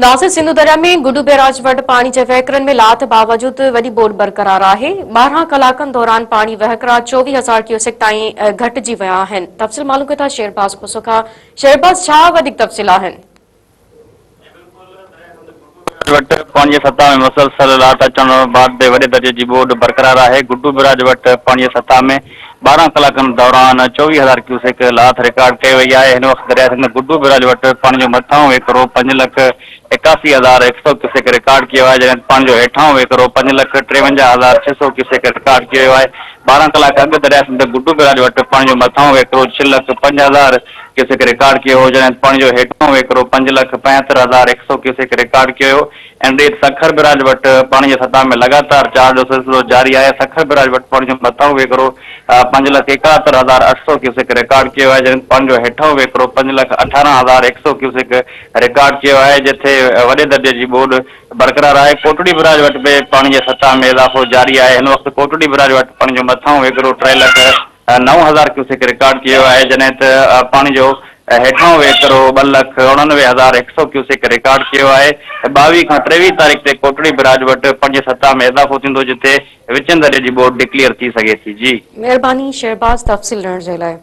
ناصر سنڌو درياء ۾ گڊو بئراج وٽ پاڻي جي وهڪرن ۾ لاٿ باوجود وڏي ٻوڏ برقرار آهي، 12 ڪلاڪن دوران پاڻي وهڪرا 24 هزار ڪيوسڪ تائين گهٽجي ويا آهن. تفصيل معلوم ڪيون ٿا شيرباز کوسو کان. شيرباز ڇا وڌيڪ تفصيل آهن؟ وٽ پاڻي جي سطح ۾ مسلسل لاٿ اچڻ بعد به وڏي درجي جي ٻوڏ برقرار آهي، گڊو بئراج وٽ پاڻي جي سطح ۾ 12 ڪلاڪن دوران 24 هزار ڪيوسڪ لاٿ رڪارڊ ڪئي وئي آهي، هن وقت درياء سنڌ گڊو بئراج وٽ پاڻي جو مٿانهون وهڪرو 5,81,100 ڪيوسڪ رڪارڊ ڪيو آهي، جڏهن ته پاڻي جو هيٺانهون وهڪرو 5,53,600 ڪيوسڪ رڪارڊ ڪيو ويو آهي، 12 ڪلاڪ اڳ درياء سنڌ گڊو بئراج وٽ پاڻي جو مٿانهون وهڪرو 6,05,000 ڪيوسڪ رڪارڊ ڪيو هو، جڏهن ته پاڻي جو هيٺانهون وهڪرو 5,75,100 ڪيوسڪ رڪارڊ ڪيو ويو. ان ريت سکر بئراج وٽ پاڻي جي سطح ۾ لڳاتار چاڙهه جو سلسلو جاري آهي. سکر بئراج وٽ پاڻي جو مٿانهون وهڪرو 5,71,800 ڪيوسڪ رڪارڊ ڪيو آهي، جڏهن ته پاڻي جو هيٺانهون وهڪرو 5,18,100 ڪيوسڪ رڪارڊ ڪيو آهي، جتي وڏي درجي جي ٻوڏ برقرار آهي. ڪوٽڙي بئراج وٽ به پاڻي جي سطح ۾ اضافو جاري آهي. هن وقت ڪوٽڙي بئراج وٽ پاڻي جو مٿانهون وهڪرو 3,09,000 ڪيوسڪ رڪارڊ ڪيو آهي، جڏهن ته پاڻي جو هيٺانهون وهڪرو 2,89,100 ڪيوسڪ رڪارڊ ڪيو آهي. 22 کان 23 تاريخ تي ڪوٽڙي بئراج وٽ پاڻي جي سطح ۾ اضافو ٿيندو، جتي وچين درجي جي ٻوڏ ڊڪليئر ٿي سگهي ٿي. جي. مهرباني شهباز تفصيل ڏيڻ جي لاء.